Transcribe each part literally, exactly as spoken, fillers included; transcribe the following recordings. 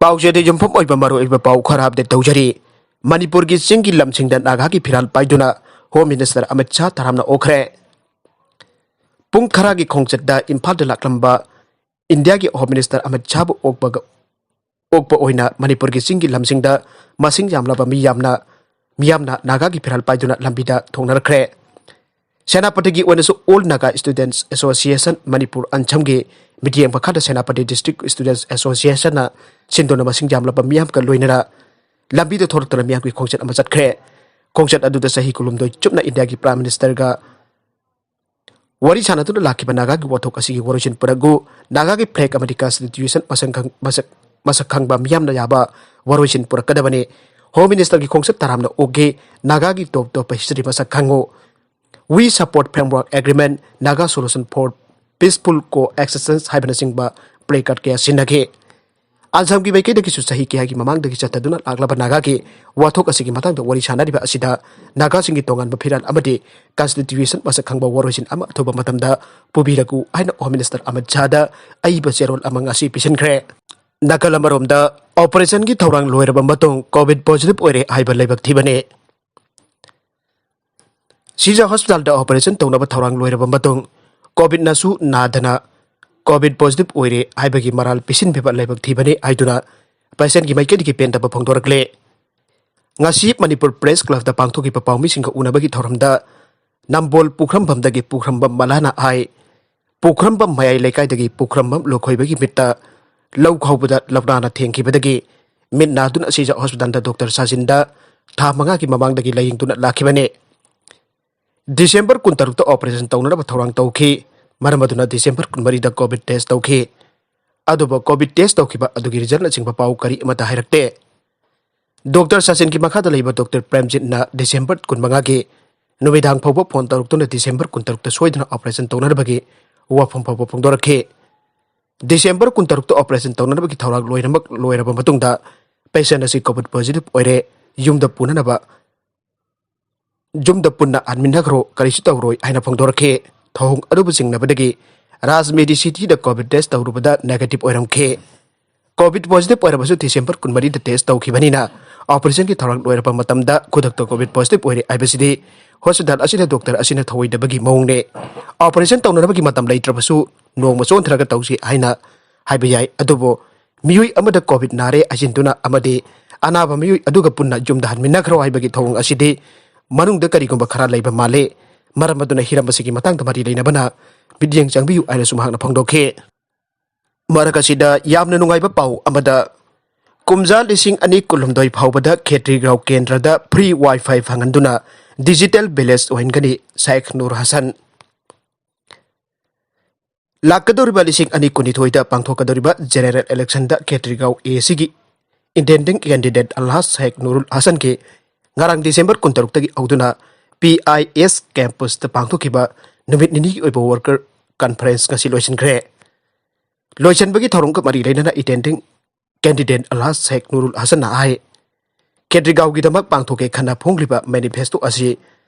ꯑꯧꯖꯦꯗ ꯌꯨꯝꯐꯝ ꯑꯣꯏꯕ ꯃꯔꯨꯑꯣꯏꯕ ꯄꯥꯎ ꯈꯔ ꯑꯞꯗꯦꯠ ꯇꯧꯖꯔꯤ꯫ ꯃꯅꯤꯄꯨꯔꯒꯤ ꯆꯤꯡꯒꯤ ꯂꯝꯁꯤꯡꯗ ꯅꯥꯒꯥꯒꯤ ꯐꯤꯔꯥꯜ ꯄꯥꯏꯗꯨꯅ ꯍꯣꯝ ꯃꯤꯅꯤꯁꯇꯔ ꯑꯃꯤꯠ ꯁꯥꯍ ꯇꯔꯥꯝꯅ ꯑꯣꯛꯈ꯭ꯔꯦ꯫ ꯄꯨꯡ ꯈꯔꯒꯤ ꯈꯣꯡꯆꯠꯇ ꯏꯝꯐꯥꯜꯗ ꯂꯥꯛꯂꯝꯕ ꯏꯟꯗꯤꯌꯥꯒꯤ ꯍꯣꯝ ꯃꯤꯅꯤꯁꯇꯔ ꯑꯃꯤꯠ ꯁꯥꯍꯕꯨ ꯑꯣꯛꯄꯒ, ꯑꯣꯛꯄ ꯑꯣꯏꯅ ꯃꯅꯤꯄꯨꯔꯒꯤ ꯆꯤꯡꯒꯤ ꯂꯝꯁꯤꯡꯗ ꯃꯁꯤꯡ ꯌꯥꯝꯂꯕ ꯃꯤ ꯌꯥꯝꯅ, ꯃꯤꯌꯥꯝꯅ ꯅꯥꯒꯥꯒꯤ ꯐꯤꯔꯥꯜ ꯄꯥꯏꯗꯨꯅ ꯂꯝꯕꯤꯗ ꯊꯣꯡꯅꯔꯛꯈ꯭ꯔꯦ꯫ ꯁꯦꯅꯥꯄꯇꯤꯒꯤ ꯑꯣꯏꯅꯁꯨ All Naga Students Association Manipur, ꯑꯟꯁꯝꯒꯤ ꯃꯤꯠꯌꯦꯡ ꯃꯈꯥꯗ ꯁꯦꯅꯥꯄꯇꯤ District Students Associationꯅ ꯁꯤꯟꯗꯨꯅ ꯃꯁꯤꯡ ꯌꯥꯝꯂꯕ ꯃꯤꯌꯥꯝꯒ ꯂꯣꯏꯅꯅ ꯂꯝꯕꯤꯗ ꯊꯣꯔꯛꯇꯨꯅ ꯃꯤꯌꯥꯝꯒꯤ ꯈꯣꯡꯆꯠ ꯑꯃ ꯆꯠꯈ꯭ꯔꯦ꯫ ꯈꯣꯡꯆꯠ ꯑꯗꯨꯗ ꯆꯍꯤ ꯀꯨꯟꯍꯨꯝꯗꯣꯏ ꯆꯨꯞꯅ ꯏꯟꯗꯤꯌꯥꯒꯤ Prime Ministerꯒ ꯋꯥꯔꯤ ꯁꯥꯟꯅꯗꯨꯅ ꯂꯥꯛꯈꯤꯕ ꯅꯥꯒꯥꯒꯤ ꯋꯥꯊꯣꯛ ꯑꯁꯤꯒꯤ ꯋꯥꯔꯣꯏꯁꯤꯟ ꯄꯨꯔꯛꯎ, ꯅꯥꯒꯥꯒꯤ flag ꯑꯃꯗꯤ Constitution ꯃꯁꯛ ꯈꯪ-, ꯃꯁꯛ, ꯃꯁꯛ ꯈꯪꯕ ꯃꯤꯌꯥꯝꯅ ꯌꯥꯕ ꯋꯥꯔꯣꯏꯁꯤꯟ ꯄꯨꯔꯛꯀꯗꯕꯅꯤ꯫ ꯍꯣꯝ ꯃꯤꯅꯤꯁꯇꯔꯒꯤ ꯈꯣꯡꯆꯠ ꯇꯔꯥꯝꯅ ꯑꯣꯛꯈꯤ꯫ ꯅꯥꯒꯥꯒꯤ ꯇꯣꯞ ꯇꯣꯞꯄ history ꯃꯁꯛ ꯈꯪꯉꯨ꯫ We support framework agreement, Naga solution for peaceful coexistence ꯍꯥꯏꯕꯅꯆꯤꯡꯕ placard ꯀꯌꯥ ꯁꯤꯟꯅꯈꯤ꯫ ꯑꯟꯁꯝꯒꯤ ꯃꯥꯏꯀꯩꯗꯒꯤꯁꯨ ꯆꯍꯤ ꯀꯌꯥꯒꯤ ꯃꯃꯥꯡꯗꯒꯤ ꯆꯠꯊꯗꯨꯅ ꯂꯥꯛꯂꯕ ꯅꯥꯒꯥꯒꯤ ꯋꯥꯊꯣꯛ ꯑꯁꯤꯒꯤ ꯃꯇꯥꯡꯗ ꯋꯥꯔꯤ ꯁꯥꯅꯔꯤꯕ ꯑꯁꯤꯗ ꯅꯥꯒꯥꯁꯤꯡꯒꯤ ꯇꯣꯉꯥꯟꯕ ꯐꯤꯔꯥꯜ ꯑꯃꯗꯤ Constitution ꯃꯁꯛ ꯈꯪꯕ ꯋꯥꯔꯣꯏꯁꯤꯟ ꯑꯃ ꯑꯊꯨꯕ ꯃꯇꯝꯗ ꯄꯨꯕꯤꯔꯛꯎ ꯍꯥꯏꯅ ꯍꯣꯝ ꯃꯤꯅꯤꯁꯇꯔ ꯑꯃꯤꯠ ꯁꯥꯍꯗ ꯑꯏꯕ ꯆꯦꯔꯣꯜ ꯑꯃ ꯉꯁꯤ ꯄꯤꯁꯤꯟꯈ꯭ꯔꯦ꯫ ꯅꯥꯒꯥꯂꯦꯟ ꯑꯃꯔꯣꯝꯗ operationꯒꯤ ꯊꯧꯔꯥꯡ ꯂꯣꯏꯔꯕ ꯃꯇꯨꯡ COVID positive ꯑꯣꯏꯔꯦ ꯍꯥꯏꯕ ꯂꯥꯏꯕꯛ ꯊꯤꯕꯅꯤ꯫ ꯁꯤꯖ ꯍꯣꯁꯄꯤꯇꯥꯜꯗ operation ꯇꯧꯅꯕ ꯊꯧꯔꯥꯡ ꯂꯣꯏꯔꯕ ꯃꯇꯨꯡ COVID ꯅꯁꯨ ꯅꯥꯗꯅ COVID positive ꯑꯣꯏꯔꯦ ꯍꯥꯏꯕꯒꯤ ꯃꯔꯥꯜ ꯄꯤꯁꯤꯟꯕꯤꯕ ꯂꯥꯏꯕꯛ ꯊꯤꯕꯅꯤ ꯍꯥꯏꯗꯨꯅ patientꯀꯤ ꯃꯥꯏꯀꯩꯗꯒꯤ ꯄꯦꯟꯗꯕ ꯐꯣꯡꯗꯣꯔꯛꯂꯦ꯫ ꯉꯁꯤ ꯃꯅꯤꯄꯨꯔ Press Clubꯇ ꯄꯥꯡꯊꯣꯛꯈꯤꯕ ꯄꯥꯎꯃꯤꯁꯤꯡꯒ ꯎꯅꯕꯒꯤ ꯊꯧꯔꯝꯗ ꯅꯝꯕꯣꯜ ꯄꯨꯈ꯭ꯔꯝꯕꯝꯗꯒꯤ ꯄꯨꯈ꯭ꯔꯝꯕꯝ ꯃꯂꯥꯅ ꯍꯥꯏ, ꯄꯨꯈ꯭ꯔꯝꯕꯝ ꯃꯌꯥꯏ ꯂꯩꯀꯥꯏꯗꯒꯤ ꯄꯨꯈ꯭ꯔꯝꯕꯝ ꯂꯨꯈꯣꯏꯕꯒꯤ ꯃꯤꯠꯇ ꯂꯧ ꯈꯥꯎꯕꯗ ꯂꯧꯅꯥꯅ ꯊꯦꯡꯈꯤꯕꯗꯒꯤ ꯃꯤꯠ ꯅꯥꯗꯨꯅ ꯁꯤꯖ ꯍꯣꯁꯄꯤꯇꯥꯜꯗ ꯗꯣꯛꯇꯔ ꯁꯥꯖꯤꯟꯗ ꯊꯥ ꯃꯉꯥꯒꯤ ꯃꯃꯥꯡꯗꯒꯤ ꯂꯥꯏꯌꯦꯡꯗꯨꯅ ꯂꯥꯛꯈꯤꯕꯅꯤ꯫ ꯗꯤꯁꯦꯝꯕꯔ ꯀꯨꯟꯇꯔꯨꯛꯇ operation ꯇꯧꯅꯅꯕ ꯊꯧꯔꯥꯡ ꯇꯧꯈꯤ꯫ ꯃꯔꯝ ꯑꯗꯨꯅ ꯗꯤꯁꯦꯝꯕꯔ ꯀꯨꯟꯃꯔꯤꯗ COVID test ꯇꯧꯈꯤ꯫ ꯑꯗꯨꯕꯨ COVID test ꯇꯧꯈꯤꯕ ꯑꯗꯨꯒꯤ result ꯅꯆꯤꯡꯕ ꯄꯥꯎ ꯀꯔꯤ ꯑꯃꯠꯇ ꯍꯥꯏꯔꯛꯇꯦ꯫ ꯗꯣꯛꯇꯔ ꯁꯆꯤꯟꯒꯤ ꯃꯈꯥꯗ ꯂꯩꯕ ꯗꯣꯛꯇꯔ ꯄ꯭ꯔꯦꯝꯖꯤꯠꯅ ꯗꯤꯁꯦꯝꯕꯔ ꯀꯨꯟꯃꯉꯥꯒꯤ ꯅꯨꯃꯤꯗꯥꯡ ꯐꯥꯎꯕ ꯐꯣꯟ ꯇꯧꯔꯛꯇꯨꯅ ꯗꯤꯁꯦꯝꯕꯔ ꯀꯨꯟꯇꯔꯨꯛꯇ ꯁꯣꯏꯗꯅ operation ꯇꯧꯅꯅꯕꯒꯤ ꯋꯥꯐꯝ ꯐꯥꯎꯕ ꯐꯣꯡꯗꯣꯔꯛꯈꯤ꯫ ꯗꯤꯁꯦꯝꯕꯔ ꯀꯨꯟꯇꯔꯨꯛꯇ operation ꯇꯧꯅꯅꯕꯒꯤ ꯊꯧꯔꯥꯡ ꯂꯣꯏꯅꯃꯛ ꯂꯣꯏꯔꯕ ꯃꯇꯨꯡꯗ patient ꯑꯁꯤ COVID positive ꯑꯣꯏꯔꯦ, ꯌꯨꯝꯗ ꯄꯨꯅꯅꯕ, ꯌꯨꯝꯗ ꯄꯨꯟꯅ ꯍꯟꯃꯤꯟꯅꯈ꯭ꯔꯣ, ꯀꯔꯤꯁꯨ ꯇꯧꯔꯣꯏ ꯍꯥꯏꯅ ꯐꯣꯡꯗꯣꯔꯛꯈꯤ꯫ ꯊꯧꯑꯣꯡ ꯑꯗꯨꯕꯨ ꯆꯤꯡꯅꯕꯗꯒꯤ ꯔꯥꯖ ꯃꯦꯗꯤꯁꯤꯇꯤꯗ COVID test ꯇꯧꯔꯨꯕꯗ negative ꯑꯣꯏꯔꯝꯈꯤ꯫ ꯀꯣꯚꯤꯗ ꯄꯣꯖꯤꯇꯤꯚ ꯑꯣꯏꯔꯕꯁꯨ ꯗꯤꯁꯦꯝꯕꯔ ꯀꯨꯟꯃꯔꯤꯗ ꯇꯦꯁ ꯇꯧꯈꯤꯕꯅꯤꯅ, ꯑꯣꯄꯔꯦꯁꯟꯒꯤ ꯊꯧꯔꯥꯡ ꯂꯣꯏꯔꯕ ꯃꯇꯝꯗ ꯈꯨꯗꯛꯇ ꯀꯣꯚꯤꯗ ꯄꯣꯖꯤꯇꯤꯚ ꯑꯣꯏꯔꯦ ꯍꯥꯏꯕꯁꯤꯗꯤ ꯍꯣꯁꯄꯤꯇꯥꯜ ꯑꯁꯤꯗ ꯗꯣꯛꯇꯔ ꯑꯁꯤꯅ ꯊꯧꯑꯣꯏꯗꯕꯒꯤ ꯃꯑꯣꯡꯅꯦ꯫ ꯑꯣꯄꯔꯦꯁꯟ ꯇꯧꯅꯅꯕꯒꯤ ꯃꯇꯝ ꯂꯩꯇ꯭ꯔꯕꯁꯨ ꯅꯣꯡꯃ ꯆꯣꯟꯊꯔꯒ ꯇꯧꯁꯤ ꯍꯥꯏꯅ ꯍꯥꯏꯕ ꯌꯥꯏ꯫ ꯑꯗꯨꯕꯨ ꯃꯤꯑꯣꯏ ꯑꯃꯗ ꯀꯣꯚꯤꯗ ꯅꯥꯔꯦ ꯍꯥꯏꯖꯤꯟꯗꯨꯅ ꯑꯃꯗꯤ ꯑꯅꯥꯕ ꯃꯤꯑꯣꯏ ꯑꯗꯨꯒ ꯄꯨꯟꯅ ꯌꯨꯝꯗ ꯍꯟꯃꯤꯟꯅꯈ꯭ꯔꯣ ꯍꯥꯏꯕꯒꯤ ꯊꯧꯑꯣꯡ ꯑꯁꯤꯗꯤ ꯃꯅꯨꯡꯗ ꯀꯔꯤꯒꯨꯝꯕ ꯈꯔ ꯂꯩꯕ ꯃꯥꯜꯂꯤ꯫ ꯃꯔꯝ ꯑꯗꯨꯅ ꯍꯤꯔꯝ ꯑꯁꯤꯒꯤ ꯃꯇꯥꯡꯗ ꯃꯔꯤ ꯂꯩꯅꯕꯅ ꯃꯤꯠꯌꯦꯡ ꯆꯪꯕꯤꯌꯨ ꯍꯥꯏꯅꯁꯨ ꯃꯍꯥꯛꯅ ꯐꯣꯡꯗꯣꯛꯈꯤ꯫ ꯃꯔꯛ ꯑꯁꯤꯗ ꯌꯥꯝꯅ ꯅꯨꯡꯉꯥꯏꯕ ꯄꯥꯎ ꯑꯃꯗ, ꯀꯨꯝꯖꯥ ꯂꯤꯁꯤꯡ ꯑꯅꯤ ꯀꯨꯟꯍꯨꯝꯗꯣꯏ ꯐꯥꯎꯕꯗ ꯈꯦꯇ꯭ꯔꯤꯒꯥꯎ ꯀꯦꯟꯗ꯭ꯔꯗ free wifi ꯐꯪꯍꯟꯗꯨꯅ digital village ꯑꯣꯏꯍꯟꯒꯅꯤ ꯁꯥꯏꯈ Nur Hasan. ꯂꯥꯛꯀꯗꯧꯔꯤꯕ ꯂꯤꯁꯤꯡ ꯑꯅꯤ ꯀꯨꯟꯅꯤꯊꯣꯏꯗ ꯄꯥꯡꯊꯣꯛꯀꯗꯧꯔꯤꯕ ꯖꯦꯅꯦꯔꯦꯜ ꯏꯂꯦꯛꯁꯟꯗ ꯈꯦꯇ꯭ꯔꯤꯒꯥꯎ ꯑꯦ ꯁꯤꯒꯤ ꯏꯟꯇꯦꯟꯗꯤꯡ ꯀꯦꯟꯗꯤꯗꯦꯠ ꯑꯜꯍꯥꯖ ꯁꯥꯏꯈ ꯅꯨꯔꯨꯜ ꯍꯁꯟꯒꯤ ꯉꯔꯥꯡ ꯗꯤꯁꯦꯝꯕꯔ ꯀꯨꯟꯇꯔꯨꯛꯇꯒꯤ ꯍꯧꯗꯨꯅ ꯄꯤ ꯑꯥꯏ ꯑꯦꯁ ꯀꯦꯝꯄꯁꯇ ꯄꯥꯡꯊꯣꯛꯈꯤꯕ ꯅꯨꯃꯤꯠ ꯅꯤꯅꯤꯒꯤ ꯑꯣꯏꯕ ꯋꯥꯔꯀꯔ ꯀꯟꯐꯔꯦꯟꯁ ꯉꯁꯤ ꯂꯣꯏꯁꯤꯟꯈ꯭ꯔꯦ꯫ ꯂꯣꯏꯁꯤꯟꯕꯒꯤ ꯊꯧꯔꯝꯒ ꯃꯔꯤ ꯂꯩꯅꯅ ꯏꯇꯦꯟꯗꯤꯡ ꯀꯦꯟꯗꯤꯗꯦꯠ ꯑꯜꯍꯥꯖ ꯁꯦꯈ ꯅꯨꯔꯨꯜ ꯍꯁꯟꯅ ꯍꯥꯏ, ꯈꯦꯇ꯭ꯔꯤꯒꯥꯎꯒꯤꯗꯃꯛ ꯄꯥꯡꯊꯣꯛꯀꯦ ꯈꯟꯅ ꯐꯣꯡꯂꯤꯕ ꯃꯦꯅꯤꯐꯦꯁꯇꯣ ꯑꯁꯤ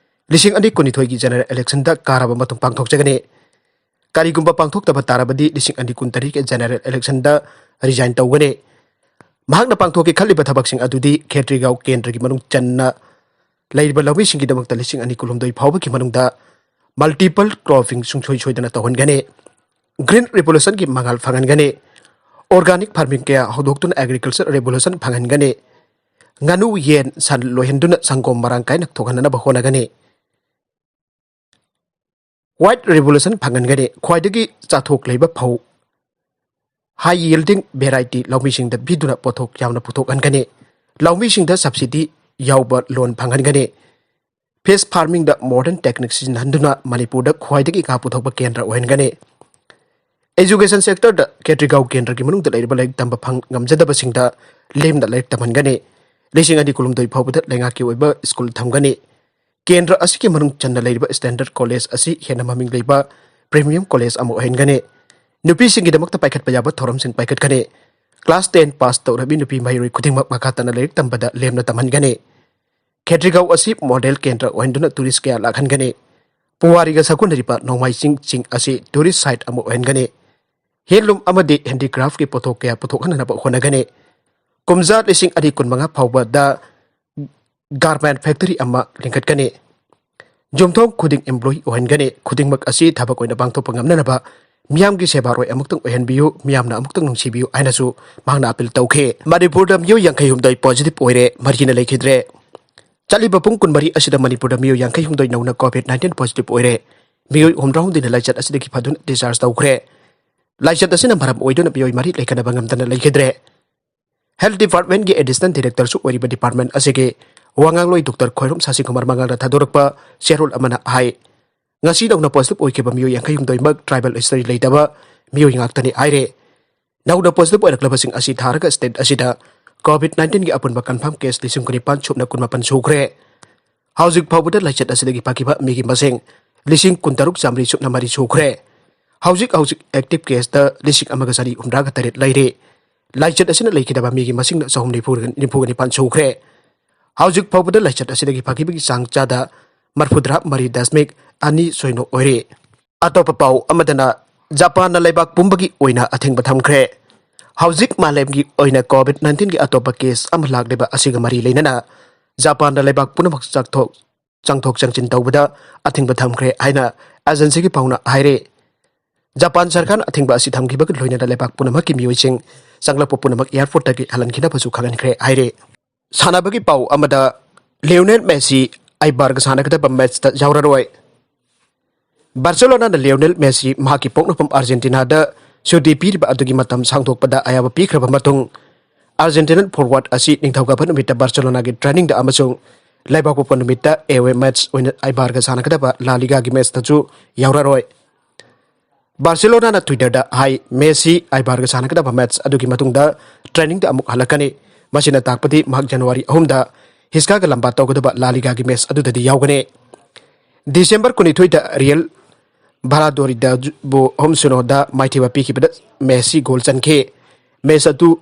ꯂꯤꯁꯤꯡ ꯑꯅꯤ ꯀꯨꯟꯅꯤꯊꯣꯏꯒꯤ ꯖꯦꯅꯔꯦꯜ ꯏꯂꯦꯛꯁꯟꯗ ꯀꯥꯔꯕ ꯃꯇꯨꯡ ꯄꯥꯡꯊꯣꯛꯆꯒꯅꯤ꯫ ꯀꯔꯤꯒꯨꯝꯕ ꯄꯥꯡꯊꯣꯛꯇꯕ ꯇꯥꯔꯕꯗꯤ ꯂꯤꯁꯤꯡ ꯑꯅꯤ ꯀꯨꯟꯇꯔꯦꯠꯀꯤ ꯖꯦꯅꯔꯦꯜ ꯏꯂꯦꯛꯁꯟꯗ ꯔꯤꯖꯥꯏꯟ ꯇꯧꯒꯅꯤ꯫ ꯃꯍꯥꯛꯅ ꯄꯥꯡꯊꯣꯛꯀꯦ ꯈꯜꯂꯤꯕ ꯊꯕꯛꯁꯤꯡ ꯑꯗꯨꯗꯤ ꯈꯦꯇ꯭ꯔꯤꯒꯥꯎ ꯀꯦꯟꯗ꯭ꯔꯒꯤ ꯃꯅꯨꯡ ꯆꯟꯅ ꯂꯩꯔꯤꯕ ꯂꯧꯃꯤꯁꯤꯡꯒꯤꯗꯃꯛꯇ ꯂꯤꯁꯤꯡ ꯑꯅꯤ ꯀꯨꯟꯍꯨꯝꯗꯣꯏ ꯐꯥꯎꯕꯒꯤ ꯃꯅꯨꯡꯗ ꯃꯜꯇꯤꯄꯜ ꯀ꯭ꯔꯣꯞꯄꯤꯡ ꯁꯨꯡꯁꯣꯏ ꯁꯣꯏꯗꯅ ꯇꯧꯍꯟꯒꯅꯤ꯫ ꯒ꯭ꯔꯤꯟ ꯔꯤꯚꯣꯂꯨꯁꯟꯒꯤ ꯃꯉꯥꯜ ꯐꯪꯍꯟꯒꯅꯤ꯫ ꯑꯣꯔꯒꯥꯅꯤꯛ ꯐꯥꯔꯃꯤꯡ ꯀꯌꯥ ꯍꯧꯗꯣꯛꯇꯨꯅ ꯑꯦꯒ꯭ꯔꯤꯀꯜꯆꯔ ꯔꯤꯚꯣꯂꯨꯁꯟ ꯐꯪꯍꯟꯒꯅꯤ꯫ ꯉꯥꯅꯨ, ꯌꯦꯟ, ꯁꯟ ꯂꯣꯏꯍꯟꯗꯨꯅ ꯁꯪꯒꯣꯝ ꯃꯔꯥꯡ ꯀꯥꯏꯅ ꯊꯣꯛꯍꯟꯅꯅꯕ ꯍꯣꯠꯅꯒꯅꯤ꯫ ꯋꯥꯏꯠ ꯔꯤꯚꯣꯂꯨꯁꯟ ꯐꯪꯍꯟꯒꯅꯤ꯫ ꯈ꯭ꯋꯥꯏꯗꯒꯤ ꯆꯥꯊꯣꯛ ꯂꯩꯕ ꯐꯧ, ꯍꯥꯏ ꯌꯤꯜꯗꯤꯡ ꯚꯦꯔꯥꯏꯇꯤ ꯂꯧꯃꯤꯁꯤꯡꯗ ꯄꯤꯗꯨꯅ ꯄꯣꯠꯊꯣꯛ ꯌꯥꯝꯅ ꯄꯨꯊꯣꯛꯍꯟꯒꯅꯤ꯫ ꯂꯧꯃꯤꯁꯤꯡꯗ ꯁꯕꯁꯤꯗꯤ ꯌꯥꯎꯕ ꯂꯣꯟ ꯐꯪꯍꯟꯒꯅꯤ꯫ ꯐꯤꯁ ꯐꯥꯔꯃꯤꯡꯗ ꯃꯣꯗꯔꯟ ꯇꯦꯛꯅꯤꯛ ꯁꯤꯖꯤꯟꯅꯍꯟꯗꯨꯅ ꯃꯅꯤꯄꯨꯔꯗ ꯈ꯭ꯋꯥꯏꯗꯒꯤ ꯉꯥ ꯄꯨꯊꯣꯛꯄ ꯀꯦꯟꯗ꯭ꯔ ꯑꯣꯏꯍꯟꯒꯅꯤ꯫ ꯑꯦꯖꯨꯀꯦꯁꯟ ꯁꯦꯛꯇꯔꯗ ꯈꯦꯇ꯭ꯔꯤꯒꯥꯎ ꯀꯦꯟꯗ꯭ꯔꯒꯤ ꯃꯅꯨꯡꯗ ꯂꯩꯔꯤꯕ ꯂꯥꯏꯔꯤꯛ ꯇꯝꯕ ꯐꯪ ꯉꯝꯖꯗꯕꯁꯤꯡꯗ ꯂꯦꯝꯅ ꯂꯥꯏꯔꯤꯛ ꯇꯝꯍꯟꯒꯅꯤ꯫ ꯂꯤꯁꯤꯡ ꯑꯅꯤ ꯀꯨꯟꯍꯨꯝꯗꯣꯏ ꯐꯥꯎꯕꯗ ꯂꯩꯉꯥꯛꯀꯤ ꯑꯣꯏꯕ ꯁ꯭ꯀꯨꯜ ꯊꯝꯒꯅꯤ꯫ ꯀꯦꯟꯗ꯭ꯔ ꯑꯁꯤꯒꯤ ꯃꯅꯨꯡ ꯆꯟꯅ ꯂꯩꯔꯤꯕ ꯁ꯭ꯇꯦꯟꯗꯔꯗ ꯀꯣꯂꯦꯖ ꯑꯁꯤ ꯍꯦꯟꯅ ꯃꯃꯤꯡ ꯂꯩꯕ ꯄ꯭ꯔꯤꯃꯤꯌꯝ ꯀꯣꯂꯦꯖ ꯑꯃ ꯑꯣꯏꯍꯟꯒꯅꯤ꯫ ꯅꯨꯄꯤꯁꯤꯡꯒꯤꯗꯃꯛꯇ ꯄꯥꯏꯈꯠꯄ ꯌꯥꯕ ꯊꯧꯔꯝꯁꯤꯡ ꯄꯥꯏꯈꯠꯀꯅꯤ꯫ ꯀ꯭ꯂꯥꯁ ꯇꯦꯟ ꯄꯥꯁ ꯇꯧꯔꯕꯤ ꯅꯨꯄꯤ ꯃꯍꯩꯔꯣꯏ ꯈꯨꯗꯤꯡꯃꯛ ꯃꯈꯥ ꯇꯥꯅ ꯂꯥꯏꯔꯤꯛ ꯇꯝꯕꯗ ꯂꯦꯝꯅ ꯇꯝꯍꯟꯒꯅꯤ꯫ ꯈꯦꯇ꯭ꯔꯤꯒꯥꯎ ꯑꯁꯤ ꯃꯣꯗꯦꯜ ꯀꯦꯟꯗ꯭ꯔ ꯑꯣꯏꯍꯟꯗꯨꯅ ꯇꯨꯔꯤꯁ ꯀꯌꯥ ꯂꯥꯛꯍꯟꯒꯅꯤ꯫ ꯄꯨꯋꯥꯔꯤꯒ ꯁꯥꯒꯣꯟꯅꯔꯤꯕ ꯅꯣꯡꯃꯥꯏ ꯆꯤꯡ ꯆꯤꯡ ꯑꯁꯤ ꯇꯨꯔꯤꯁ ꯁꯥꯏꯠ ꯑꯃ ꯑꯣꯏꯍꯟꯒꯅꯤ꯫ ꯍꯦꯟꯂꯨꯝ ꯑꯃꯗꯤ ꯍꯦꯟꯗꯤꯀ꯭ꯔꯥꯐꯀꯤ ꯄꯣꯠꯊꯣꯛ ꯀꯌꯥ ꯄꯨꯊꯣꯛꯍꯟꯅꯅꯕ ꯍꯣꯠꯅꯒꯅꯤ꯫ ꯀꯨꯝꯖꯥ ꯂꯤꯁꯤꯡ ꯑꯅꯤ ꯀꯨꯟꯃꯉꯥ ꯐꯥꯎꯕꯗ ꯒꯥꯔꯃꯦꯟ ꯐꯦꯛꯇꯔꯤ ꯑꯃ ꯂꯤꯡꯈꯠꯀꯅꯤ꯫ ꯌꯨꯝꯊꯣꯡ ꯈꯨꯗꯤꯡ ꯏꯝꯄ꯭ꯂꯣꯌꯤ ꯑꯣꯏꯍꯟꯒꯅꯤ꯫ ꯈꯨꯗꯤꯡꯃꯛ ꯑꯁꯤ ꯊꯕꯛ ꯑꯣꯏꯅ ꯄꯥꯡꯊꯣꯛꯄ ꯉꯝꯅꯅꯕ ꯃꯤꯌꯥꯝꯒꯤ ꯁꯦꯕꯥꯔꯣꯏ ꯑꯃꯨꯛꯇꯪ ꯑꯣꯏꯍꯟꯕꯤꯌꯨ, ꯃꯤꯌꯥꯝꯅ ꯑꯃꯨꯛꯇꯪ ꯅꯨꯡꯁꯤꯕꯤꯌꯨ ꯍꯥꯏꯅꯁꯨ ꯃꯍꯥꯛꯅ ꯑꯥꯄꯤꯜ ꯇꯧꯈꯤ꯫ ꯃꯅꯤꯄꯨꯔꯗ ꯃꯤꯑꯣꯏ ꯌꯥꯡꯈꯩ ꯍꯨꯝꯗꯣꯏ ꯄꯣꯖꯤꯇꯤꯚ ꯑꯣꯏꯔꯦ, ꯃꯔꯤꯅ ꯂꯩꯈꯤꯗ꯭ꯔꯦ꯫ ꯆꯠꯂꯤꯕ ꯄꯨꯡ ꯀꯨꯟꯃꯔꯤ ꯑꯁꯤꯗ ꯃꯅꯤꯄꯨꯔꯗ ꯃꯤꯑꯣꯏ ꯌꯥꯡꯈꯩ ꯍꯨꯝꯗꯣꯏ ꯅꯧꯅ ꯀꯣꯚꯤꯗ ꯅꯥꯏꯟꯇꯤꯟ ꯄꯣꯖꯤꯇꯤꯚ ꯑꯣꯏꯔꯦ꯫ ꯃꯤꯑꯣꯏ ꯍꯨꯝꯗ꯭ꯔꯥ ꯍꯨꯝꯗꯣꯏꯅ ꯂꯥꯏꯆꯠ ꯑꯁꯤꯗꯒꯤ ꯐꯗꯨꯅ ꯗꯤꯁꯆꯥꯔꯖ ꯇꯧꯈ꯭ꯔꯦ꯫ ꯂꯥꯏꯆꯠ ꯑꯁꯤꯅ ꯃꯔꯝ ꯑꯣꯏꯗꯨꯅ ꯃꯤꯑꯣꯏ ꯃꯔꯤ ꯂꯩꯈꯠꯅꯕ ꯉꯝꯗꯅ ꯂꯩꯈꯤꯗ꯭ꯔꯦ꯫ ꯍꯦꯜꯊ ꯗꯤꯄꯥꯔꯠꯃꯦꯟꯒꯤ ꯑꯦꯗꯤꯁꯅꯦꯜ ꯗꯤꯔꯦꯛꯇꯔꯁꯨ ꯑꯣꯏꯔꯤꯕ ꯗꯤꯄꯥꯔꯠꯃꯦꯟ ꯑꯁꯤꯒꯤ ꯋꯥꯉꯥꯡꯂꯣꯏ ꯗꯣꯛꯇꯔ ꯈꯣꯏꯔꯣꯝ ꯁꯥꯁꯤꯡꯀꯨꯃꯥꯔ ꯃꯉꯥꯜꯅ ꯊꯥꯗꯣꯔꯛꯄ ꯆꯦꯔꯣꯜ ꯑꯃꯅ ꯍꯥꯏ, ꯉꯁꯤ ꯅꯧꯅ ꯄꯣꯖꯤꯇꯤꯚ ꯑꯣꯏꯈꯤꯕ ꯃꯤꯑꯣꯏ ꯌꯥꯡꯈꯩ ꯍꯨꯝꯗꯣꯏꯃꯛ ꯇ꯭ꯔꯥꯏꯕꯦꯜ ꯍꯤꯁꯇꯔꯤ ꯂꯩꯇꯕ ꯃꯤꯑꯣꯏ ꯉꯥꯛꯇꯅꯤ ꯍꯥꯏꯔꯦ꯫ ꯅꯧꯅ ꯄꯣꯖꯤꯇꯤꯚ ꯑꯣꯏꯔꯛꯂꯕꯁꯤꯡ ꯑꯁꯤ ꯊꯥꯔꯒ ꯁ꯭ꯇꯦꯠ ꯑꯁꯤꯗ ꯀꯣꯚꯤꯗ ꯅꯥꯏꯟꯇꯤꯟꯒꯤ ꯑꯄꯨꯟꯕ ꯀꯟꯐꯥꯔꯝ ꯀꯦꯁ ꯂꯤꯁꯤꯡ ꯀꯨꯟꯅꯤꯄꯥꯟ ꯁꯨꯞꯅ ꯀꯨꯟꯃꯥꯄꯟ ꯁꯨꯈ꯭ꯔꯦ꯫ ꯍꯧꯖꯤꯛ ꯐꯥꯎꯕꯗ ꯂꯥꯏꯆꯠ ꯑꯁꯤꯗꯒꯤ ꯐꯈꯤꯕ ꯃꯤꯒꯤ ꯃꯁꯤꯡ ꯂꯤꯁꯤꯡ ꯀꯨꯟꯇꯔꯨꯛ ꯆꯥꯃꯔꯤ ꯁꯨꯞꯅ ꯃꯔꯤ ꯁꯨꯈ꯭ꯔꯦ꯫ ꯍꯧꯖꯤꯛ ꯍꯧꯖꯤꯛ ꯑꯦꯛꯇꯤꯚ ꯀꯦꯁꯇ ꯂꯤꯁꯤꯡ ꯑꯃꯒ ꯆꯅꯤ ꯍꯨꯝꯗ꯭ꯔꯥꯒ ꯇꯔꯦꯠ ꯂꯩꯔꯦ꯫ ꯂꯥꯏꯆꯠ ꯑꯁꯤꯅ ꯂꯩꯈꯤꯗꯕ ꯃꯤꯒꯤ ꯃꯁꯤꯡꯅ ꯆꯍꯨꯝ ꯅꯤꯐꯨ ꯅꯤꯐꯨꯒ ꯅꯤꯄꯥꯟ ꯁꯨꯈ꯭ꯔꯦ꯫ ꯍꯧꯖꯤꯛ ꯐꯥꯎꯕꯗ ꯂꯥꯏꯆꯠ ꯑꯁꯤꯗꯒꯤ ꯐꯈꯤꯕꯒꯤ ꯆꯥꯡ ꯆꯥꯗ ꯃꯔꯐꯨꯇꯔꯥ ꯃꯔꯤ ꯗꯁꯃꯤꯛ ꯑꯅꯤ ꯁꯣꯏꯅꯣ ꯑꯣꯏꯔꯦ꯫ ꯑꯇꯣꯞꯄ ꯄꯥꯎ ꯑꯃꯗꯅ, ꯖꯄꯥꯟꯅ ꯂꯩꯕꯥꯛ ꯄꯨꯝꯕꯒꯤ ꯑꯣꯏꯅ ꯑꯊꯤꯡꯕ ꯊꯝꯈ꯭ꯔꯦ꯫ ꯍꯧꯖꯤꯛ ꯃꯥꯂꯦꯝꯒꯤ ꯑꯣꯏꯅ ꯀꯣꯚꯤꯗ ꯅꯥꯏꯟꯇꯤꯟꯒꯤ ꯑꯇꯣꯞꯄ ꯀꯦꯁ ꯑꯃ ꯂꯥꯛꯂꯤꯕ ꯑꯁꯤꯒ ꯃꯔꯤ ꯂꯩꯅꯅ ꯖꯄꯥꯟꯗ ꯂꯩꯕꯥꯛ ꯄꯨꯝꯅꯃꯛ ꯆꯠꯊꯣꯛ ꯆꯪꯊꯣꯛ ꯆꯪꯁꯤꯟ ꯇꯧꯕꯗ ꯑꯊꯤꯡꯕ ꯊꯝꯈ꯭ꯔꯦ ꯍꯥꯏꯅ ꯑꯦꯖꯦꯟꯁꯤꯒꯤ ꯄꯥꯎꯅ ꯍꯥꯏꯔꯦ꯫ ꯖꯄꯥꯟ ꯁꯔꯀꯥꯔꯅ ꯑꯊꯤꯡꯕ ꯑꯁꯤ ꯊꯝꯈꯤꯕꯒ ꯂꯣꯏꯅꯅ ꯂꯩꯕꯥꯛ ꯄꯨꯝꯅꯃꯛꯀꯤ ꯃꯤꯑꯣꯏꯁꯤꯡ ꯆꯪꯂꯛꯄ ꯄꯨꯝꯅꯃꯛ ꯑꯦꯌꯔꯄꯣꯔꯠꯇꯒꯤ ꯍꯜꯍꯟꯈꯤꯅꯕꯁꯨ ꯈꯪꯍꯟꯈ꯭ꯔꯦ ꯍꯥꯏꯔꯦ꯫ ꯁꯥꯟꯅꯕꯒꯤ ꯄꯥꯎ ꯑꯃꯗ, ꯂꯤꯑꯣꯅꯦꯜ ꯃꯦꯁꯤ ꯑꯥꯏꯕꯥꯔꯒ ꯁꯥꯟꯅꯒꯗꯕ ꯃꯦꯠꯆꯇ ꯌꯥꯎꯔꯔꯣꯏ꯫ ꯕꯥꯔꯁꯦꯂꯣꯅꯥꯅ ꯂꯤꯑꯣꯅꯦꯜ ꯃꯦꯁꯤ ꯃꯍꯥꯛꯀꯤ ꯄꯣꯛꯅꯐꯝ ꯑꯥꯔꯖꯦꯟꯇꯤꯅꯥꯗ ꯁꯨꯇꯤ ꯄꯤꯔꯤꯕ ꯑꯗꯨꯒꯤ ꯃꯇꯝ ꯁꯥꯡꯗꯣꯛꯄꯗ ꯑꯌꯥꯕ ꯄꯤꯈ꯭ꯔꯕ ꯃꯇꯨꯡ, ꯑꯥꯔꯖꯦꯟꯇꯤꯅꯥꯟ ꯐꯣꯔꯋꯥꯔꯗ ꯑꯁꯤ ꯅꯤꯡꯊꯧꯀꯥꯕ ꯅꯨꯃꯤꯠꯇ ꯕꯥꯔꯁꯦꯂꯣꯅꯥꯒꯤ ꯇ꯭ꯔꯦꯅꯤꯡꯗ ꯑꯃꯁꯨꯡ ꯂꯩꯕꯥꯛꯄꯣꯛꯄ ꯅꯨꯃꯤꯠꯇ ꯑꯦꯋꯦ ꯃꯦꯠꯆ ꯑꯣꯏꯅ ꯑꯥꯏꯕꯥꯔꯒ ꯁꯥꯟꯅꯒꯗꯕ ꯂꯥ ꯂꯤꯒꯥꯒꯤ ꯃꯦꯠꯆꯇꯁꯨ ꯌꯥꯎꯔꯔꯣꯏ꯫ ꯕꯥꯔꯁꯦꯂꯣꯅꯥꯅ ꯇ꯭ꯋꯤꯇꯔꯗ ꯍꯥꯏ, ꯃꯦꯁꯤ ꯑꯥꯏꯕꯥꯔꯒ ꯁꯥꯟꯅꯒꯗꯕ ꯃꯦꯠꯆ ꯑꯗꯨꯒꯤ ꯃꯇꯨꯡꯗ ꯇ꯭ꯔꯦꯅꯤꯡꯗ ꯑꯃꯨꯛ ꯍꯜꯂꯛꯀꯅꯤ꯫ ꯃꯁꯤꯅ ꯇꯥꯛꯄꯗꯤ ꯃꯍꯥꯛ ꯖꯅꯋꯥꯔꯤ ꯑꯍꯨꯝꯗ ꯍꯤꯁꯀꯥꯒ ꯂꯝꯕꯥ ꯇꯧꯒꯗꯕ ꯂꯥ ꯂꯤꯒꯥꯒꯤ ꯃꯦꯠꯆ ꯑꯗꯨꯗꯗꯤ ꯌꯥꯎꯒꯅꯤ꯫ ꯗꯤꯁꯦꯝꯕꯔ ꯀꯨꯟꯅꯤꯊꯣꯏꯗ ꯔꯤꯌꯦꯜ ꯚꯥꯂꯥꯗꯣꯔꯤꯗꯕꯨ ꯑꯍꯨꯝ ꯁꯤꯅꯣꯗ ꯃꯥꯏꯊꯤꯕ ꯄꯤꯈꯤꯕꯗ ꯃꯦꯁꯤ ꯒꯣꯜ ꯆꯟꯈꯤ꯫ ꯃꯦꯠꯆ ꯑꯗꯨ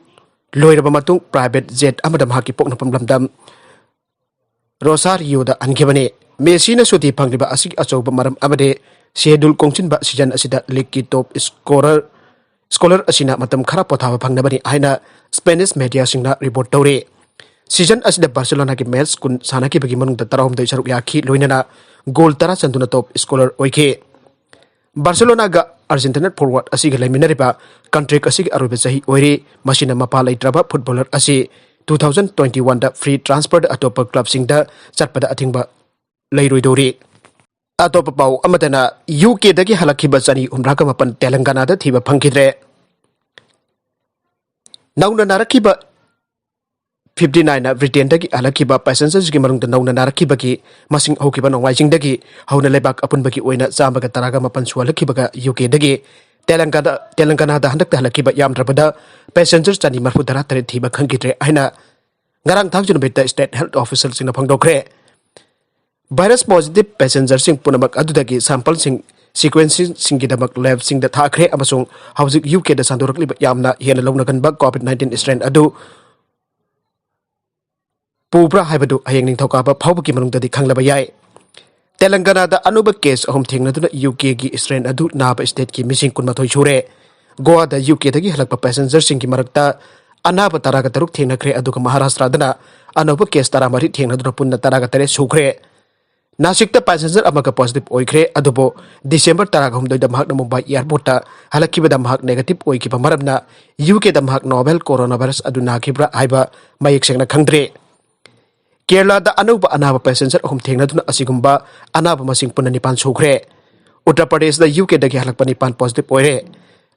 ꯂꯣꯏꯔꯕ ꯃꯇꯨꯡ ꯄ꯭ꯔꯥꯏꯚꯦꯠ ꯖꯦꯠ ꯑꯃꯗ ꯃꯍꯥꯛꯀꯤ ꯄꯣꯛꯅꯐꯝ ꯂꯝꯗꯝ ꯔꯣꯁꯥꯔꯤꯌꯣꯗ ꯍꯟꯈꯤꯕꯅꯤ꯫ ꯃꯦꯁꯤꯅ ꯁꯨꯇꯤ ꯐꯪꯂꯤꯕ ꯑꯁꯤꯒꯤ ꯑꯆꯧꯕ ꯃꯔꯝ ꯑꯃꯗꯤ ꯁꯦꯗꯨꯜ ꯀꯣꯡꯁꯤꯟꯕ ꯁꯤꯖꯟ ꯑꯁꯤꯗ ꯂꯤꯒꯀꯤ ꯇꯣꯞ ꯁ꯭ꯀꯣꯔꯔ ꯁ꯭ꯀꯣꯂꯔ ꯑꯁꯤꯅ ꯃꯇꯝ ꯈꯔ ꯄꯣꯊꯥꯕ ꯐꯪꯅꯕꯅꯤ ꯍꯥꯏꯅ ꯁ꯭ꯄꯦꯅꯤꯁ ꯃꯦꯗꯤꯌꯥꯁꯤꯡꯅ ꯔꯤꯄꯣꯔꯠ ꯇꯧꯔꯤ꯫ ꯁꯤꯖꯟ ꯑꯁꯤꯗ ꯕꯥꯔꯁꯦꯂꯣꯅꯥꯒꯤ ꯃꯦꯆ ꯀꯨꯟ ꯁꯥꯟꯅꯈꯤꯕꯒꯤ ꯃꯅꯨꯡꯗ ꯇꯔꯥꯍꯨꯝꯗꯣꯏ ꯁꯔꯨꯛ ꯌꯥꯈꯤ, ꯂꯣꯏꯅꯅ ꯒꯣꯜ ꯇꯔꯥ ꯆꯟꯗꯨꯅ ꯇꯣꯞ ꯁ꯭ꯀꯣꯂꯔ ꯑꯣꯏꯈꯤ꯫ ꯕꯥꯔꯁꯦꯂꯣꯅꯥꯒ ꯑꯥꯔꯖꯦꯟꯇꯤꯅꯥ ꯐꯣꯔꯋꯥꯔꯗ ꯑꯁꯤꯒ ꯂꯩꯃꯤꯟꯅꯔꯤꯕ ꯀꯟꯇ꯭ꯔꯦꯛ ꯑꯁꯤꯒꯤ ꯑꯔꯣꯏꯕ ꯆꯍꯤ ꯑꯣꯏꯔꯤ꯫ ꯃꯁꯤꯅ ꯃꯄꯥ ꯂꯩꯇ꯭ꯔꯕ ꯐꯨꯠꯕꯣꯂꯔ ꯑꯁꯤ ꯇꯨ ꯊꯥꯎꯖꯟ ꯇ꯭ꯋꯦꯟꯇꯤ ꯋꯥꯟꯗ ꯐ꯭ꯔꯤ ꯇ꯭ꯔꯥꯟꯁꯐꯔꯗ ꯑꯇꯣꯞꯄ ꯀ꯭ꯂꯕꯁꯤꯡꯗ ꯆꯠꯄꯗ ꯑꯊꯤꯡꯕ ꯂꯩꯔꯣꯏꯗꯧꯔꯤ꯫ ꯑꯇꯣꯞꯄ ꯄꯥꯎ ꯑꯃꯗꯅ, ꯌꯨ ꯀꯦꯗꯒꯤ ꯍꯜꯂꯛꯈꯤꯕ ꯆꯅꯤ ꯍꯨꯝꯗ꯭ꯔꯥꯒ ꯃꯥꯄꯟ ꯇꯦꯂꯪꯒꯥꯅꯥꯗ ꯊꯤꯕ ꯐꯪꯈꯤꯗ꯭ꯔꯦ꯫ ꯅꯧꯅ ꯅꯥꯔꯛꯈꯤꯕ ꯐꯤꯐꯇꯤ ꯅꯥꯏꯟꯅ ꯕ꯭ꯔꯤꯇꯦꯟꯗꯒꯤ ꯍꯜꯂꯛꯈꯤꯕ ꯄꯦꯁꯦꯟꯖꯔꯁꯤꯡꯒꯤ ꯃꯅꯨꯡꯗ ꯅꯧꯅ ꯅꯥꯔꯛꯈꯤꯕꯒꯤ ꯃꯁꯤꯡ ꯍꯧꯈꯤꯕ ꯅꯣꯡꯃꯥꯏꯖꯤꯡꯗꯒꯤ ꯍꯧꯅ ꯂꯩꯕꯥꯛ ꯑꯄꯨꯟꯕꯒꯤ ꯑꯣꯏꯅ ꯆꯥꯝꯃꯒ ꯇꯔꯥꯒ ꯃꯥꯄꯟ ꯁꯨꯍꯜꯂꯛꯈꯤꯕꯒ ꯌꯨ ꯀꯦꯗꯒꯤ ꯇꯦꯂꯪꯒꯥꯅꯥ, ꯇꯦꯂꯪꯒꯥꯅꯥꯗ ꯍꯟꯗꯛꯇ ꯍꯜꯂꯛꯈꯤꯕ ꯌꯥꯝꯗ꯭ꯔꯕꯗ ꯄꯦꯁꯦꯟꯖꯔ ꯆꯅꯤ ꯃꯔꯤꯐꯨ ꯇꯔꯥ ꯇꯔꯦꯠ ꯊꯤꯕ ꯈꯪꯈꯤꯗ꯭ꯔꯦ ꯍꯥꯏꯅ ꯉꯔꯥꯡ ꯊꯥꯡꯖ ꯅꯨꯃꯤꯠꯇ ꯁ꯭ꯇꯦꯠ ꯍꯦꯜꯊ ꯑꯣꯐꯤꯁꯤꯌꯦꯜꯁꯤꯡꯅ ꯐꯣꯡꯗꯣꯛꯈ꯭ꯔꯦ꯫ ꯚꯥꯏꯔꯁ ꯄꯣꯖꯤꯇꯤꯚ ꯄꯦꯁꯦꯟꯖꯔꯁꯤꯡ ꯄꯨꯝꯅꯃꯛ ꯑꯗꯨꯗꯒꯤ ꯁꯦꯝꯄꯜꯁꯤꯡ ꯁꯤꯀ꯭ꯋꯦꯟꯁꯤꯡꯒꯤꯗꯃꯛ ꯂꯦꯕꯁꯤꯡꯗ ꯊꯥꯈ꯭ꯔꯦ ꯑꯃꯁꯨꯡ ꯍꯧꯖꯤꯛ ꯌꯨ ꯀꯦꯗ ꯁꯟꯗꯣꯔꯛꯂꯤꯕ ꯌꯥꯝꯅ ꯍꯦꯟꯅ ꯂꯧꯅꯒꯟꯕ ꯀꯣꯚꯤꯗ ꯅꯥꯏꯟꯇꯤꯟ ꯁ꯭ꯇ꯭ꯔꯦꯟ ꯑꯗꯨ ꯄꯨꯕ꯭ꯔꯥ ꯍꯥꯏꯕꯗꯨ ꯍꯌꯦꯡ ꯅꯤꯡꯊꯧꯀꯥꯕ ꯐꯥꯎꯕꯒꯤ ꯃꯅꯨꯡꯗꯗꯤ ꯈꯪꯂꯕ ꯌꯥꯏ꯫ ꯇꯦꯂꯪꯒꯥꯅꯥꯗ ꯑꯅꯧꯕ ꯀꯦꯁ ꯑꯍꯨꯝ ꯊꯦꯡꯅꯗꯨꯅ ꯌꯨ ꯀꯦꯒꯤ ꯁ꯭ꯇ꯭ꯔꯦꯟ ꯑꯗꯨ ꯅꯥꯕ ꯁ꯭ꯇꯦꯠꯀꯤ ꯃꯤꯁꯤꯡ ꯀꯨꯟꯃꯥꯊꯣꯏ ꯁꯨꯔꯦ꯫ ꯒꯣꯋꯥꯗ ꯌꯨ ꯀꯦꯗꯒꯤ ꯍꯜꯂꯛꯄ ꯄꯦꯁꯦꯟꯖꯔꯁꯤꯡꯒꯤ ꯃꯔꯛꯇ ꯑꯅꯥꯕ ꯇꯔꯥꯒ ꯇꯔꯨꯛ ꯊꯦꯡꯅꯈ꯭ꯔꯦ, ꯑꯗꯨꯒ ꯃꯍꯥꯔꯥꯁꯇ꯭ꯔꯥꯗꯅ ꯑꯅꯧꯕ ꯀꯦꯁ ꯇꯔꯥꯃꯔꯤ ꯊꯦꯡꯅꯗꯨꯅ ꯄꯨꯟꯅ ꯇꯔꯥꯒ ꯇꯔꯦꯠ ꯁꯨꯈ꯭ꯔꯦ꯫ ꯅꯥꯁꯤꯛꯇ ꯄꯦꯁꯦꯟꯖꯔ ꯑꯃꯒ ꯄꯣꯖꯤꯇꯤꯚ ꯑꯣꯏꯈ꯭ꯔꯦ, ꯑꯗꯨꯕꯨ ꯗꯤꯁꯦꯝꯕꯔ ꯇꯔꯥꯒ ꯍꯨꯝꯗꯣꯏꯗ ꯃꯍꯥꯛꯅ ꯃꯨꯝꯕꯥꯏ ꯑꯦꯌꯔꯄꯣꯔꯠꯇ ꯍꯜꯂꯛꯈꯤꯕꯗ ꯃꯍꯥꯛ ꯅꯦꯒꯦꯇꯤꯚ ꯑꯣꯏꯈꯤꯕ ꯃꯔꯝꯅ ꯌꯨ ꯀꯦꯗ ꯃꯍꯥꯛ ꯅꯣꯚꯦꯜ ꯀꯣꯔꯣꯅꯥ ꯚꯥꯏꯔꯁ ꯑꯗꯨ ꯅꯥꯈꯤꯕ꯭ꯔꯥ ꯍꯥꯏꯕ ꯃꯌꯦꯛ ꯁꯦꯡꯅ ꯈꯪꯗ꯭ꯔꯤ꯫ ꯀꯦꯔꯂꯥꯗ ꯑꯅꯧꯕ ꯑꯅꯥꯕ ꯄꯦꯁꯦꯟꯖꯔ ꯑꯍꯨꯝ ꯊꯦꯡꯅꯗꯨꯅ ꯑꯁꯤꯒꯨꯝꯕ ꯑꯅꯥꯕ ꯃꯁꯤꯡ ꯄꯨꯟꯅ ꯅꯤꯄꯥꯟ ꯁꯨꯈ꯭ꯔꯦ꯫ ꯎꯠꯇꯔ ꯄ꯭ꯔꯗꯦꯁꯇ ꯌꯨ ꯀꯦꯗꯒꯤ ꯍꯜꯂꯛꯄ ꯅꯤꯄꯥꯟ ꯄꯣꯖꯤꯇꯤꯚ ꯑꯣꯏꯔꯦ꯫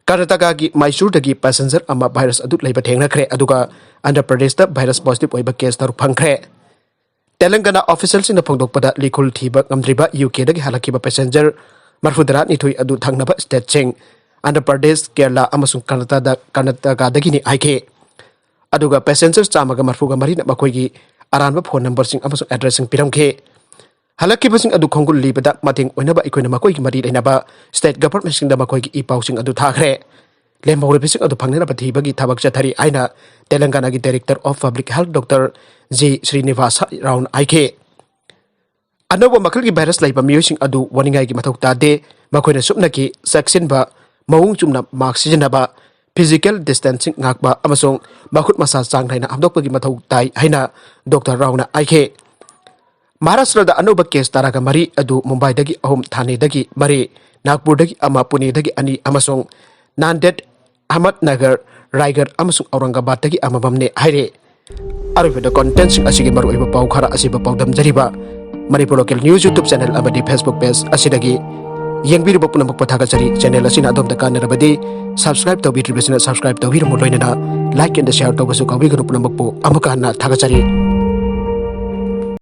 ꯀꯔꯅꯥꯇꯀꯥꯒꯤ ꯃꯥꯏꯁꯨꯔꯗꯒꯤ ꯄꯦꯁꯦꯟꯖꯔ ꯑꯃ ꯚꯥꯏꯔꯁ ꯑꯗꯨ ꯂꯩꯕ ꯊꯦꯡꯅꯈ꯭ꯔꯦ, ꯑꯗꯨꯒ ꯑꯟꯙ꯭ꯔ ꯄ꯭ꯔꯗꯦꯁꯇ ꯚꯥꯏꯔꯁ ꯄꯣꯖꯤꯇꯤꯚ ꯑꯣꯏꯕ ꯀꯦꯁ ꯇꯔꯨꯛ ꯐꯪꯈ꯭ꯔꯦ꯫ ꯇꯦꯂꯪꯒꯥꯅꯥ ꯑꯣꯐꯤꯁꯤꯌꯦꯜꯁꯤꯡꯅ ꯐꯣꯡꯗꯣꯛꯄꯗ, ꯂꯤꯈꯨꯜ ꯊꯤꯕ ꯉꯝꯗ꯭ꯔꯤꯕ ꯌꯨ ꯀꯦꯗꯒꯤ ꯍꯜꯂꯛꯈꯤꯕ ꯄꯦꯁꯦꯟꯖꯔ ꯃꯔꯤꯐꯨꯇꯔꯥꯅꯤꯊꯣꯏ ꯑꯗꯨ ꯊꯪꯅꯕ ꯁ꯭ꯇꯦꯠꯁꯤꯡ ꯑꯟꯙ꯭ꯔ ꯄ꯭ꯔꯗꯦꯁ, ꯀꯦꯔꯂꯥ ꯑꯃꯁꯨꯡ ꯀꯔꯅꯥꯇꯀꯥꯗ, ꯀꯔꯅꯥꯇꯀꯥꯗꯒꯤꯅꯤ ꯍꯥꯏꯈꯤ꯫ ꯑꯗꯨꯒ ꯄꯦꯁꯦꯟꯖꯔ ꯆꯥꯝꯃꯒ ꯃꯔꯤꯐꯨꯒ ꯃꯔꯤꯅ ꯃꯈꯣꯏꯒꯤ ꯑꯔꯥꯟꯕ ꯐꯣꯟ ꯅꯝꯕꯔꯁꯤꯡ ꯑꯃꯁꯨꯡ ꯑꯦꯗ꯭ꯔꯦꯁꯁꯤꯡ ꯄꯤꯔꯝꯈꯤ꯫ ꯍꯜꯂꯛꯈꯤꯕꯁꯤꯡ ꯑꯗꯨ ꯈꯣꯡꯒꯨꯜ ꯂꯤꯕꯗ ꯃꯇꯦꯡ ꯑꯣꯏꯅꯕ ꯑꯩꯈꯣꯏꯅ ꯃꯈꯣꯏꯒꯤ ꯃꯔꯤ ꯂꯩꯅꯕ ꯁ꯭ꯇꯦꯠ ꯒꯚꯔꯟꯃꯦꯟꯠꯁꯤꯡꯗ ꯃꯈꯣꯏꯒꯤ ꯏ ꯄꯥꯎꯁꯤꯡ ꯑꯗꯨ ꯊꯥꯈ꯭ꯔꯦ꯫ ꯂꯦꯝꯍꯧꯔꯤꯕꯁꯤꯡ ꯑꯗꯨ ꯐꯪꯅꯅꯕ ꯊꯤꯕꯒꯤ ꯊꯕꯛ ꯆꯠꯊꯔꯤ ꯍꯥꯏꯅ ꯇꯦꯂꯪꯒꯥꯅꯥꯒꯤ director of public health doctor G Srinivas ꯔꯥꯎꯅ ꯍꯥꯏꯈꯤ꯫ ꯑꯅꯧꯕ ꯃꯈꯜꯒꯤ ꯚꯥꯏꯔꯁ ꯂꯩꯕ ꯃꯤꯑꯣꯏꯁꯤꯡ ꯑꯗꯨ ꯋꯥꯅꯤꯡꯉꯥꯏꯒꯤ ꯃꯊꯧ ꯇꯥꯗꯦ꯫ ꯃꯈꯣꯏꯅ ꯁꯨꯞꯅꯒꯤ ꯆꯦꯛꯁꯤꯟꯕ ꯃꯑꯣꯡ ꯆꯨꯝꯅ ꯃꯥꯛꯁ ꯁꯤꯖꯤꯟꯅꯕ, ꯐꯤꯖꯤꯀꯦꯜ ꯗꯤꯁꯇꯦꯟꯁꯤꯡ ꯉꯥꯛꯄ ꯑꯃꯁꯨꯡ ꯃꯈꯨꯠ ꯃꯁꯥ ꯆꯥꯡ ꯅꯥꯏꯅ ꯍꯥꯝꯗꯣꯛꯄꯒꯤ ꯃꯊꯧ ꯇꯥꯏ ꯍꯥꯏꯅ ꯗꯣꯛꯇꯔ ꯔꯥꯎꯅ ꯍꯥꯏꯈꯤ꯫ ꯃꯍꯥꯔꯥꯁꯇ꯭ꯔꯗ ꯑꯅꯧꯕ ꯀꯦꯁ ꯇꯔꯥꯒ ꯃꯔꯤ ꯑꯗꯨ ꯃꯨꯝꯕꯥꯏꯗꯒꯤ ꯑꯍꯨꯝ, ꯊꯥꯅꯦꯗꯒꯤ ꯃꯔꯤ, ꯅꯥꯒꯄꯨꯔꯗꯒꯤ ꯑꯃ, ꯄꯨꯅꯦꯗꯒꯤ ꯑꯅꯤ ꯑꯃꯁꯨꯡ ꯅꯥꯟꯗꯦꯗ, ꯑꯍꯃꯗꯅꯒꯔ, ꯔꯥꯏꯒꯔ ꯑꯃꯁꯨꯡ ꯑꯧꯔꯪꯒꯕꯥꯗꯇꯒꯤ ꯑꯃꯃꯝꯅꯤ ꯍꯥꯏꯔꯦ꯫ ꯑꯔꯣꯏꯕꯗ ꯀꯣꯟꯇꯦꯟꯁꯤꯡ ꯑꯁꯤꯒꯤ ꯃꯔꯨꯑꯣꯏꯕ ꯄꯥꯎ ꯈꯔ ꯑꯁꯤꯕꯨ ꯄꯥꯎꯗꯝꯖꯔꯤꯕ Manipur local news YouTube channel ꯑꯃꯗꯤ ꯐꯦꯁꯕꯨꯛ ꯄꯦꯖ ꯑꯁꯤꯗꯒꯤ ꯌꯦꯡꯕꯤꯔꯤꯕ ꯄꯨꯝꯅꯃꯛꯄꯨ ꯊꯥꯒꯠꯆꯔꯤ꯫ ꯆꯦꯅꯦꯜ ꯑꯁꯤꯅ ꯑꯗꯣꯝꯗ ꯀꯥꯟꯅꯔꯕꯗꯤ ꯁꯕꯁꯀ꯭ꯔꯥꯏꯕ ꯇꯧꯕꯤꯗ꯭ꯔꯤꯕꯁꯤꯅ ꯁꯕꯁꯀ꯭ꯔꯥꯏꯕ ꯇꯧꯕꯤꯔꯝꯃꯨ, ꯂꯣꯏꯅꯅ ꯂꯥꯏꯛ ꯑꯦꯟꯗ ꯁꯤꯌꯥꯔ ꯇꯧꯕꯁꯨ ꯀꯥꯎꯕꯤꯒꯅꯨ꯫ ꯄꯨꯝꯅꯃꯛꯄꯨ ꯑꯃꯨꯛꯀ ꯍꯟꯅ ꯊꯥꯒꯠꯆꯔꯤ꯫